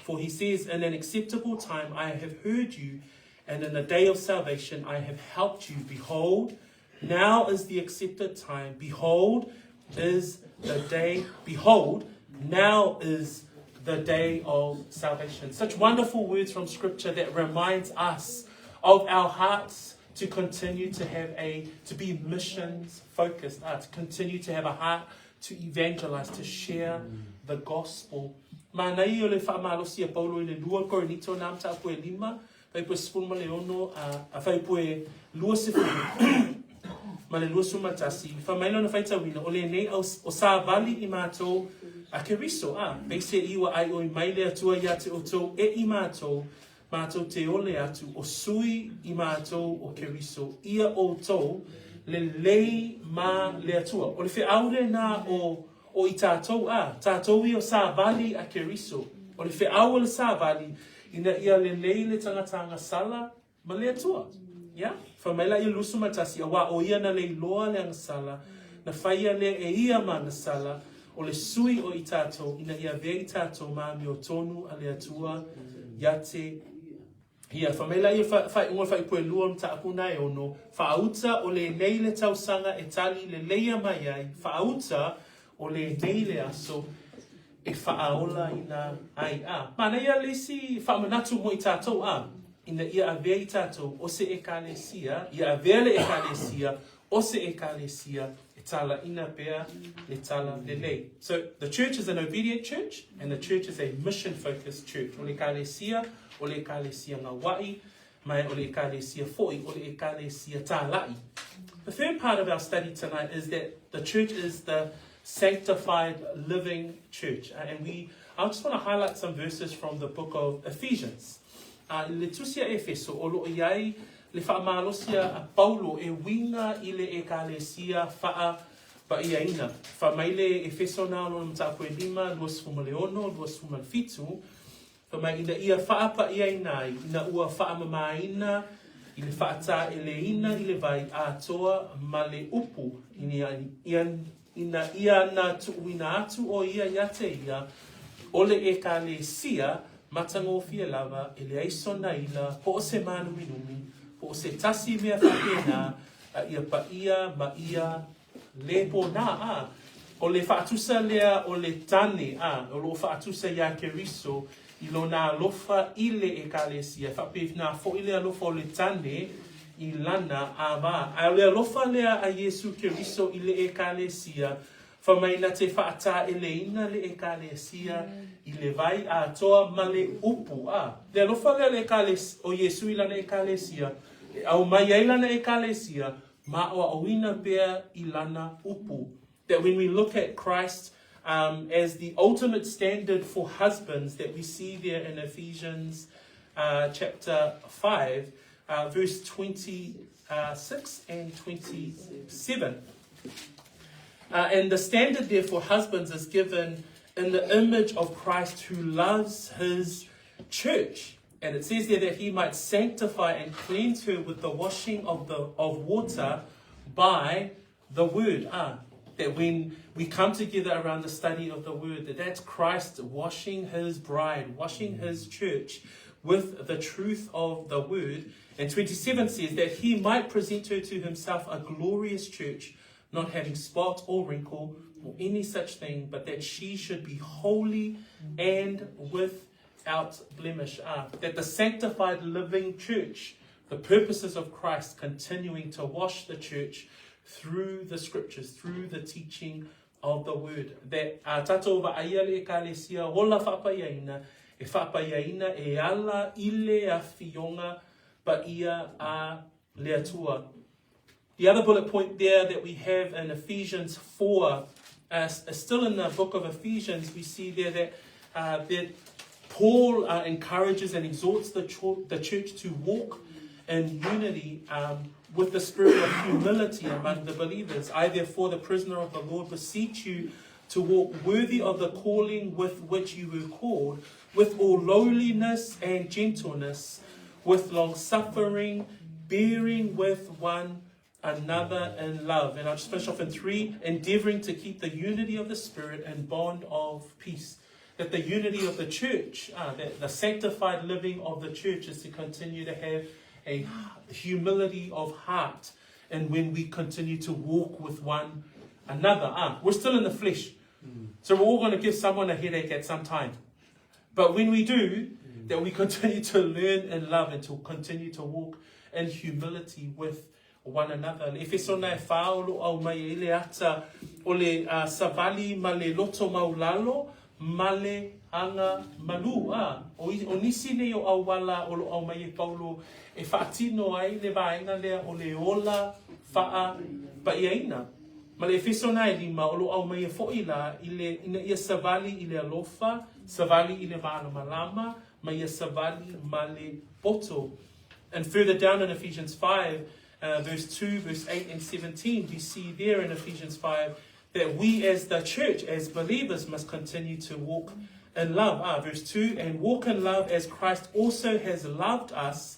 For he says, In an acceptable time I have heard you, and in the day of salvation I have helped you. Behold, now is the accepted time. Behold, is the day. Behold, now is the day of salvation. Such wonderful words from Scripture that reminds us of our hearts to continue to have a to be missions focused, uh, to continue to have a heart to evangelize, to share the gospel. Manaia o le whaamalosi a Paulo i le lua Korinito nā matapu e lima, faipue sefulu ma le ono, a, a faipue lua sefulu ma le lua suma tasi. Fa mai lona faitauina, o lenei au, o savali i mātou a Keriso, a, peise i ua ai oi mai le Atua ia te outou e i mātou, mātou te ole atu o sui i mātou o Keriso, ia outou le lei ma le Atua. O le feau lena o o i tātou, a, tātou i o savali a Keriso. O le feau o le savali, ina ia lelei le tagata agasala ma le Atua. Ia, fai mai la ia lusu ma tasi, auā o ia na lei loa le agasala, na faia lea e ia ma agasala, o le sui o i tātou, ina ia avea i tātou ma amiotonu a le Atua ia te ia. Fai mai la ia faaiuga o le faipue lua o le mataupu na e ono, faauta o lenei le tausaga e tali leleia mai ai, faauta o lenei le aso e faaolaina ai. A, manaia le isi faamanatu mo i tātou, a, ina ia avea i tātou o se Ekalesia, ia avea le Ekalesia o se Ekalesia e tālaina pea le tala lelei. So, the church is an obedient church and the church is a mission-focused church. O le Ekalesia, o le Ekalesia ngaua'i, mai o le Ekalesia fo'i, o le Ekalesia tāla'i. The third part of our study tonight is that the church is the sanctified living church. And we, I just want to highlight some verses from the book of Ephesians. Uh, i le tusi a Efeso, o loo i ai le faamalosi a Paulo e uiga i le Ekalesia faapaiaina. Fai mai le Efeso na o lona mataupu e 5, 26, 27, fai mai ina ia faapaiaina ai, ina ua faamamaina i le faataeleina i le vai atoa ma le upu, ina ia na tuuina atu o ia ia te ia, o le Ekalesia matagofie lava e leai sona ila, po o se mānuminumi, po o se tasi mea faapena, a ia paia ma ia le pona, a. O le faatusa lea o le tane, a, o loo faatusa iā Keriso i lona alofa i le Ekalesia, e faapena foi le alofa o le tane i lana ava. Ae o le alofa lea a Iesu Keriso i le Ekalesia, fai mai na te faataeleina le Ekalesia i le vai atoa ma le upu. A, le alofa lea le Ekalesia, o Iesu i lana Ekalesia, e aumai ai lana Ekalesia, ma aoaoina pea i lana upu. That when we look at Christ as the ultimate standard for husbands that we see there in Ephesians chapter 5, verse 26 and 27. And the standard there for husbands is given in the image of Christ who loves his church. And it says there that he might sanctify and cleanse her with the washing of the of water by the word. Ah, that when we come together around the study of the word, that that's Christ washing his bride, washing his church with the truth of the word. And 27 says that he might present her to himself a glorious church, not having spot or wrinkle or any such thing, but that she should be holy and without blemish. Ah, that the sanctified living church, the purposes of Christ continuing to wash the church through the scriptures, through the teaching of the word. That a tatou vaaia le Ekalesia ola faapaiaina, e faapaiaina e ala i le Afioga Paia a le Atua. The other bullet point there that we have in Ephesians 4, uh, still in the book of Ephesians, we see there that, uh, that Paul uh, encourages and exhorts the, ch- the church to walk in unity um, with the spirit of humility among the believers. I, therefore, the prisoner of the Lord, beseech you to walk worthy of the calling with which you were called, with all lowliness and gentleness, with long suffering, bearing with one another in love. And I'll just finish off in three, endeavoring to keep the unity of the Spirit and bond of peace. That the unity of the church, uh, that the sanctified living of the church is to continue to have a humility of heart. And when we continue to walk with one another, ah, we're still in the flesh. So we're all going to give someone a headache at some time. But when we do, mm. that we continue to learn and love and to continue to walk in humility with one another. Le Efeso na e whāolo au mai e le ata o le uh, savali ma le loto maulalo ma le anga malu. Ah, o, o nisi nei o auala o lo au mai e Paulo e whaatino ai le vaenga lea o le ola whaa paiaina. Ma le Efeso na e lima o lo au mai e fo'i la i le, ina ia savali i le alofa, savali i le malamalama, ma ia savali ma le poto. And further down in Ephesians 5, uh, verse 2, verse 8 and 17, we see there in Ephesians 5 that we as the church, as believers, must continue to walk in love. Ah, verse 2, and walk in love as Christ also has loved us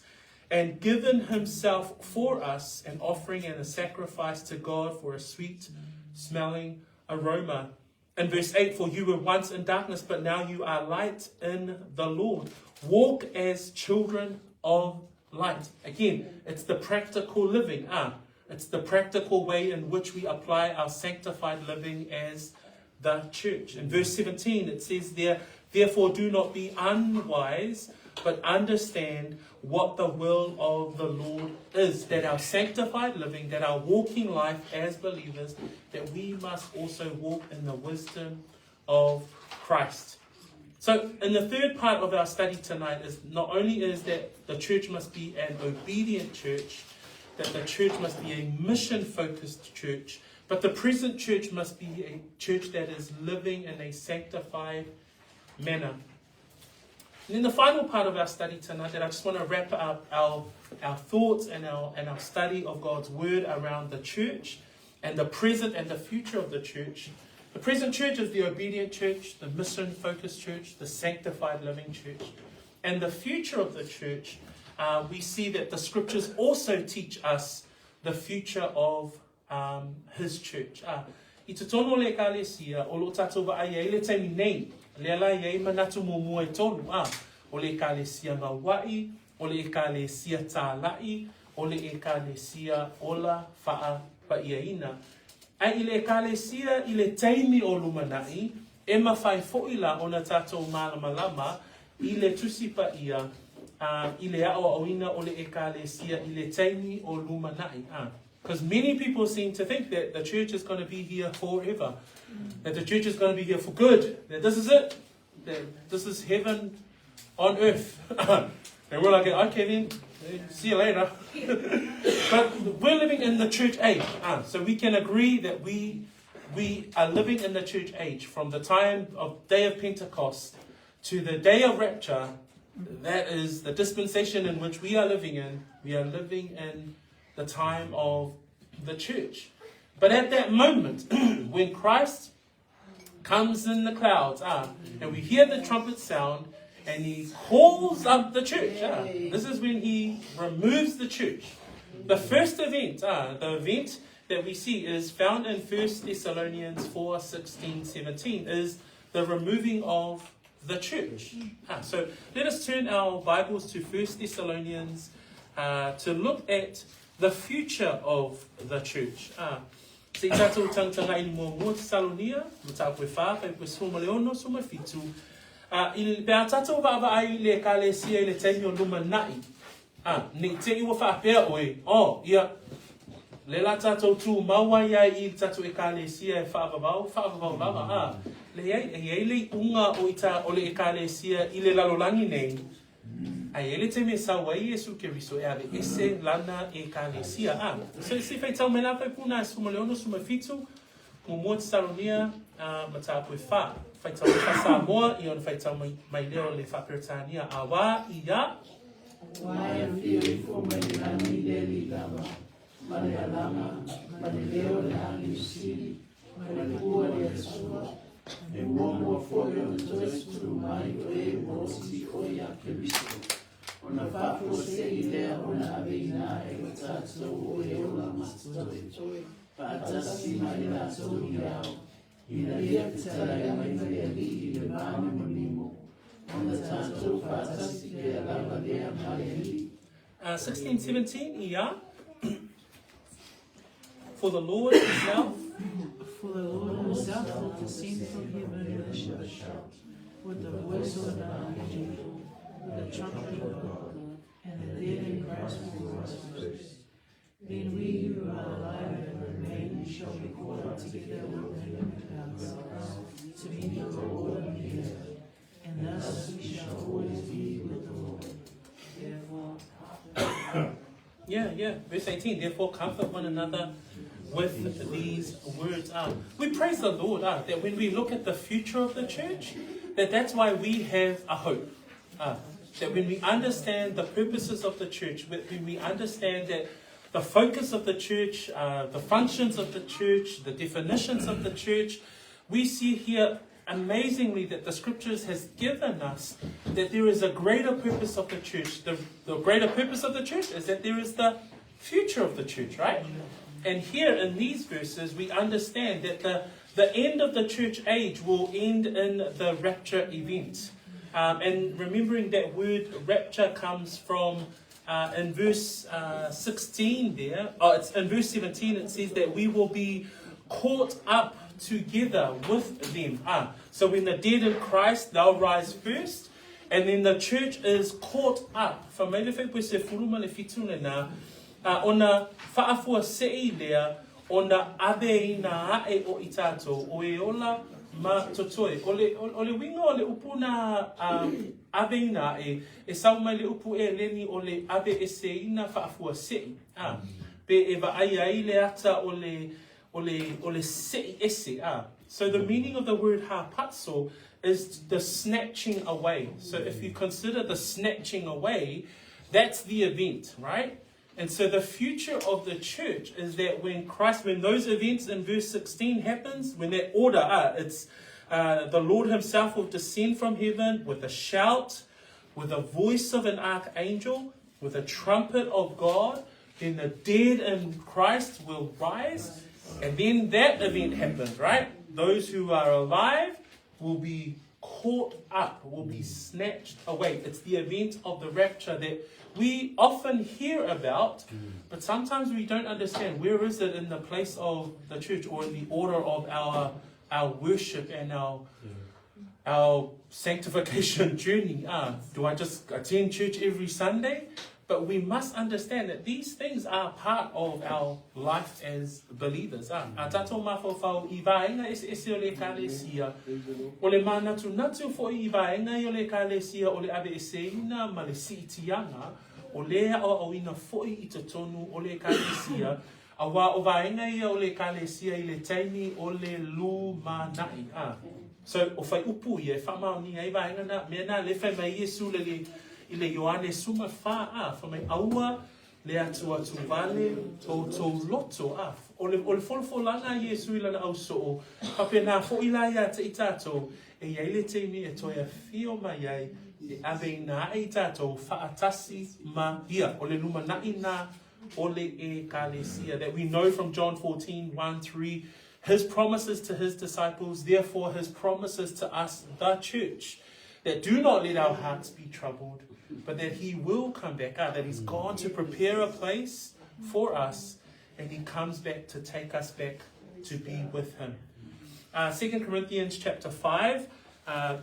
and given himself for us, an offering and a sacrifice to God for a sweet smelling aroma. In verse 8, for you were once in darkness, but now you are light in the Lord. Walk as children of light. Again, it's the practical living. Ah, it's the practical way in which we apply our sanctified living as the church. In verse 17, it says there, Therefore do not be unwise, but understand what the will of the Lord is. That our sanctified living, that our walking life as believers, that we must also walk in the wisdom of Christ. So, in the third part of our study tonight is not only is that the church must be an obedient church, that the church must be a mission-focused church, but the present church must be a church that is living in a sanctified manner. And then the final part of our study tonight that I just want to wrap up our, our thoughts and our, and our study of God's word around the church and the present and the future of the church. The present church is the obedient church, the mission focused church, the sanctified living church. And the future of the church, uh, we see that the scriptures also teach us the future of um, his church. Uh, I totonu o le ekalesia, o lo tātou vaai ai le taimi nei, lea la i ai manatu mō mua e tolu, a, o le ekalesia ngaua'i, o le ekalesia tāla'i, o le ekalesia ola whaa paiaina. Ai i le ekalesia i le taimi o lumana'i, e mawhai fo'i la ona tātou malamalama i le tusi paia, uh, i le a'oa'oina o le ekalesia i le taimi o lumana'i. Ah. Because many people seem to think that the church is going to be here forever, that the church is going to be here for good, that this is it, that this is heaven on earth. and we're like, okay then, see you later. but we're living in the church age, ah, so we can agree that we we are living in the church age from the time of day of Pentecost to the day of rapture. That is the dispensation in which we are living in. We are living in the time of the church. But at that moment, when Christ comes in the clouds, ah, and we hear the trumpet sound, and he calls up the church. Ah, this is when he removes the church. The first event, ah, the event that we see is found in 1 Thessalonians 4 16, 17, is the removing of the church. Ah, so let us turn our Bibles to 1 Thessalonians uh, to look at the future of the church. Ah, se i tātou tangtanga i mua mua Thessalonia, mo tāku e whā, whai koe suma le ono, suma fitu. Uh, i pe a tātou vaava ai le ekalesia i le taimi o luma na'i. Ah, nei te iwa whaapea oe, oh, ia, Le la tātou tū mau ai ai i le tatou Ekalesia e faavavao, faavavao lava, ā, leai, e i ai le iuga o i tā, o le Ekalesia i le lalolagi nei, a e i ai le taimi e sau ai Iesu Keriso e aveese lana Ekalesia, ā. So, se i faitau mai la faipuna a 16, 17, muamua Tesalonia, ā, mataupu e whā. Faitau mai wha-Samoa, i ona faitau mai, mai lea o le wha-Peretania, a wā, i a.
Aua e afio ifo mai le lagi le alii lava, ma le alaga, ma le leo o le agelu sili, ma le pua a le Atua, e muamua foi ona toe sulu mai o e ua oti o iā Keriso, ona faafuasei lea ona aveina ae o tatou o e ola ma totoe, faatasi ma i latou i ao, Ina ia fetalai mai le Alii i le mānimonimo, ona tatou faatasi pea lava lea ma le Alii.
16, 17, ia. For the Lord himself.
For the Lord himself will descend from heaven with a shout, with the voice of an archangel, with the trumpet of God, and the dead in Christ will rise first. Then we who are alive and remain shall be caught up together with them in the clouds, to meet the Lord in the air, and thus we shall always be with the Lord. Therefore,
Yeah, yeah. Verse 18, therefore comfort one another with these words. We praise the Lord that when we look at the future of the church, that that's why we have a hope. That when we understand the purposes of the church, when we understand that the focus of the church, the functions of the church, the definitions of the church, we see here amazingly that the scriptures has given us that there is a greater purpose of the church. The, the greater purpose of the church is that there is the future of the church, right? And here in these verses, we understand that the, the end of the church age will end in the rapture event. And remembering that word rapture comes from in verse 16 there, oh, it's in verse 17, it says that we will be caught up together with them. So when the dead in Christ, they'll rise first, and then the church is caught up. Fa mai le whaipu se furu ma le fitu le nā, ona whaafua se i lea, ona ave ina ae o i tātou, o e ola ma totoe. O le, o, o le winga o le upu nā ave ina ae, e sau mai le upu e leni o le ave e se ina whaafua sei. Pe e vaai ai le ata o le, o le, o le se'i ese. So the meaning of the word harpazo is the snatching away. So if you consider the snatching away, that's the event, right? And so the future of the church is that when Christ, when those events in verse 16 happens, when that order, it's the Lord himself will descend from heaven with a shout, with the voice of an archangel, with a trumpet of God, then the dead in Christ will rise. And then that event happens, right? Those who are alive will be caught up, will be snatched away. It's the event of the rapture that we often hear about, but sometimes we don't understand where is it in the place of the church or in the order of our, our worship and our, our sanctification journey. Do I just attend church every Sunday? But we must understand that these things are part of our life as believers. A tātou mafaufau i vaenga ese ese o le ekalesia, o le mānatunatu fo'i i vaega ia o le ekalesia o le aveeseina ma le si'itiaga o lē aʻoaʻoina fo'i i totonu o le ekalesia, auā o vaega ia o le ekalesia i le taimi o le lumana'i. So, o faaiupu ia e faamaonia ai vaega na, mea na lē fai mai ai Iesu le le i le Ioane 14 fai mai aua le atuatuvale toutou loto. O le, o le folafolaga a Iesu i lana ausoo, faapenā foʻi la iā te i tatou, e i ai le taimi e toe afio mai ai e aveina aʻe i tatou faatasi ma ia. O le lumanaʻi na o le Ekalesia. That we know from John 14, 1, 3, his promises to his disciples, therefore his promises to us, the church, that do not let our hearts be troubled, but that he will come back, that he's gone to prepare a place for us, and he comes back to take us back to be with him. 2 Corinthians chapter 5,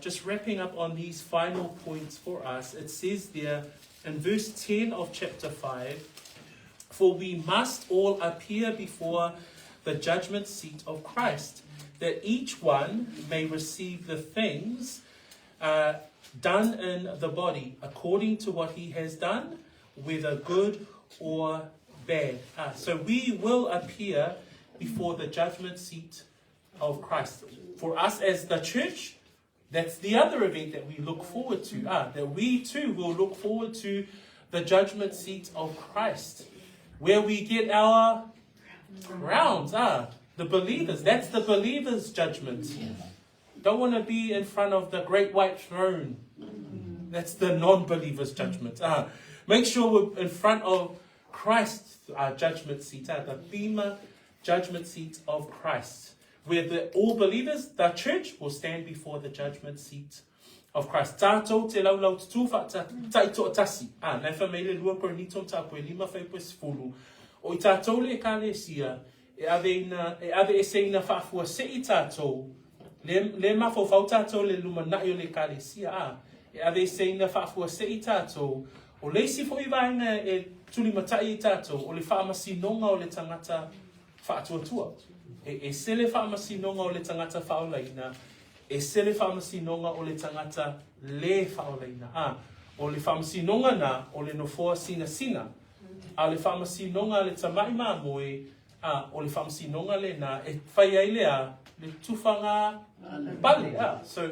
just wrapping up on these final points for us, it says there in verse 10 of chapter 5, For we must all appear before the judgment seat of Christ, that each one may receive the things uh, done in the body according to what he has done, whether good or bad. Uh, so we will appear before the judgment seat of Christ. For us as the church, that's the other event that we look forward to. Ah, that we too will look forward to the judgment seat of Christ, where we get our crowns. Ah, the believers. That's the believers' judgment. Don't want to be in front of the great white throne. That's the non believer's judgment. Ah, make sure we're in front of Christ's uh, judgment seat, ah, the Bema judgment seat of Christ, where the, all believers, the church, will stand before the judgment seat of Christ. Tātou te laulau tutū wha ta, taito tasi. Ah, nei wha meile lua korinito tā poe lima whai poe sefulu. O i tātou le ekalesia, e ave ina, e ave ese ina whaafua se i tātou, le, le mafaufau tātou le lumanai o le ekalesia, a, e ave ese ina whaafua se i tātou, o le isi fo'i vaega e tulimatai i tātou, o le faamasinoga o le tagata faatuatua. E ese le faamasinoga o le tagata faaolaina, ese le faamasinoga o le tagata lē faaolaina. A, o le faamasinoga na, o le nofoa sinasina. A o le faamasinoga a le tama'i mamoe, a, o le faamasinoga lenā e fai ai le a, le tufaga pale. A, so,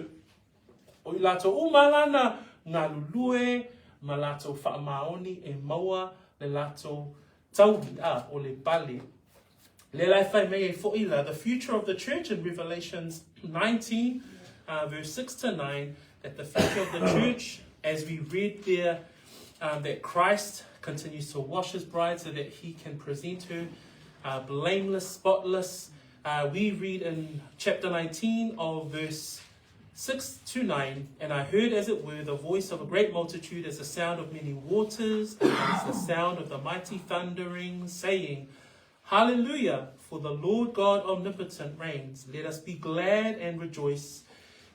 o i latou uma la na galulue ma latou faamaoni e maua le latou tauli, a, o le pale. Le la e fai mai ai fo'i la, the future of the church in Revelations 19, verse 6 to 9, that the future of the church, as we read there, that Christ continues to wash his bride so that he can present her blameless, spotless. We read in chapter 19 of verse 6 to 9, And I heard, as it were, the voice of a great multitude, as the sound of many waters, and as the sound of the mighty thundering, saying, Hallelujah, for the Lord God omnipotent reigns. Let us be glad and rejoice.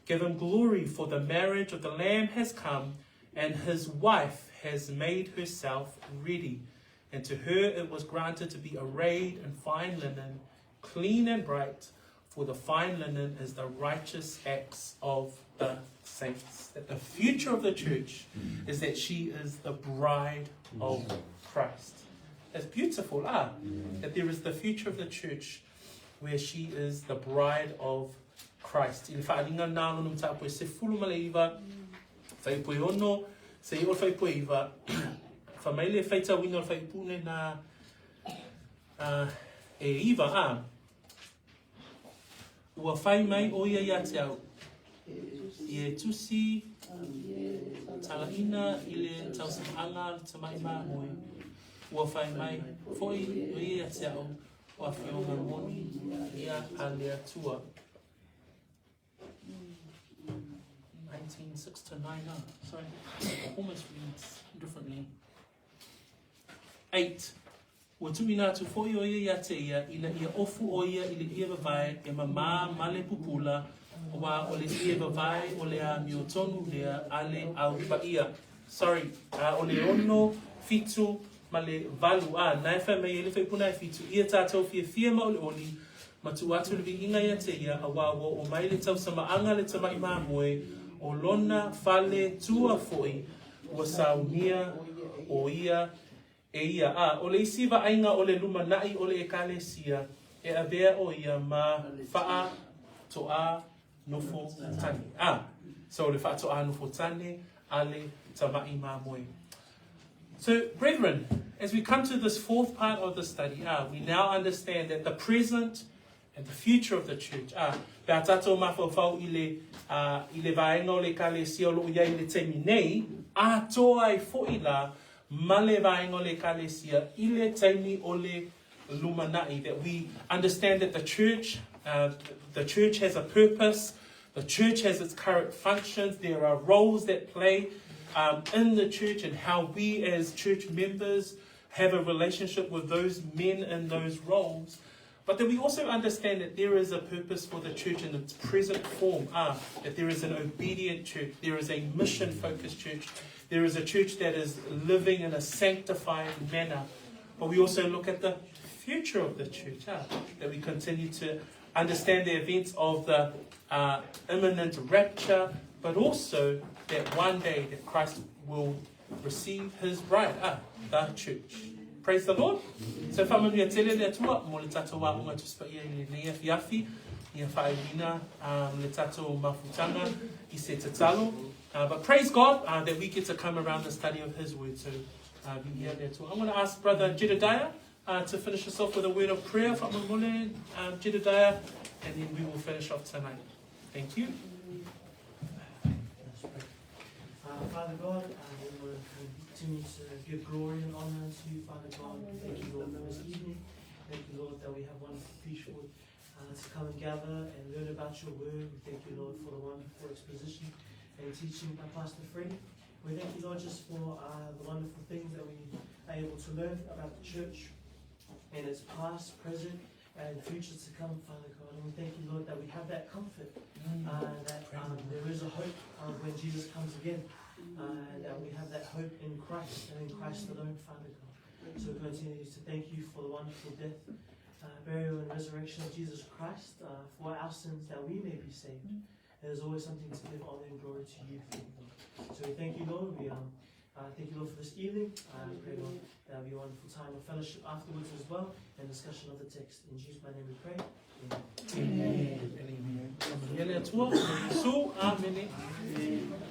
Give him glory, for the marriage of the Lamb has come, and his wife has made herself ready. And to her it was granted to be arrayed in fine linen, clean and bright, for the fine linen is the righteous acts of the saints. That the future of the church is that she is the bride of Christ. That's beautiful, ah? That there is the future of the church where she is the bride of Christ. I le whaalinga nā lona matapu e sefulu ma le iva, whaipu e ono, se i o whaipu e iva, wha mai le whaitauina o le whaipune nā uh, e iva, ah. Ua whai mai o ia ia te au. I e tusi talaina i le tausaga le tamai māmoe. Ua whai mai foi o ia ia te au o afioga moni ia a le Atua. 19, 6 to 9, ah, sorry, almost reads differently. 8. Ua tuuina atu foi ʻo ia iā te ia, ina ia ofu ʻo ia i le ʻie wāwae e mamā ma le pupula, auā o le ʻie wāwae o le amiotonu lea a le Au Paia. Sorry, a o le ono, fitu, ma le valu, a, na e fai mai ai le faipuna e fitu, ia tātou fiafia ma olioli, ma tuu atu le viiga ia te ia, auā ua oo mai le tausamaaga le tamaʻi mamoe, o lona fale tua foi ua saunia ʻo ia e ia, a ʻo le isi vaaiga o le lumanaʻi o le ʻEkalesia, e avea ʻo ia ma faatoʻā nofo tane. A, so le faatoʻā nofo tane a le tamaʻi mamoe. So, brethren, as we come to this fourth part of the study, ah, we now understand that the present and the future of the church, ah, pe a tātou mafaufau i le, ah, i le vaega o le ekalesia o loo iai i le taimi nei, atoa ai fo'i la ma le vaega o le ekalesia i le taimi o le lumanaʻi, that we understand that the church, the church has a purpose, the church has its current functions, there are roles that play in the church and how we as church members have a relationship with those men in those roles. But that we also understand that there is a purpose for the church in its present form. Ah, that there is an obedient church, there is a mission focused church, there is a church that is living in a sanctified manner. But we also look at the future of the church, that we continue to understand the events of the imminent rapture, but also that one day that Christ will receive his bride, the church. Praise the Lord. So whamanuia tele le Atua mo le tatou aonga Tusi Paia i lenei afiafi, ia whaaiwina le tatou mafutanga i se tatalo. But praise God that we get to come around the study of His Word. So, viia le Atua. I'm going to ask Brother Jedediah to finish us off with a word of prayer. Whakamamole, Jedediah, and then we will finish off tonight. Thank you.
Let's pray. Father God, we want to continue to give glory and honor to you, Father God. Thank you, Lord, for this evening. Thank you, Lord, that we have wonderful people to come and gather and learn about your word. We thank you, Lord, for the wonderful exposition and teaching by Pastor Freddie. We thank you, Lord, just for the wonderful things that we are able to learn about the church and its past, present, and future to come, Father God. And we thank you, Lord, that we have that comfort, that there is a hope when Jesus comes again, and that we have that hope in Christ and in Christ alone, Father God. So we continue to thank you for the wonderful death, burial, and resurrection of Jesus Christ for our sins, that we may be saved. There's always something to give honor and glory to you, Father God. So we thank you, Lord. We thank you, Lord, for this evening. I pray, Lord, that will be a wonderful time of fellowship afterwards as well, and discussion of the text. In Jesus' name we pray. Amen.
Amen. Amen. Amen. Amen.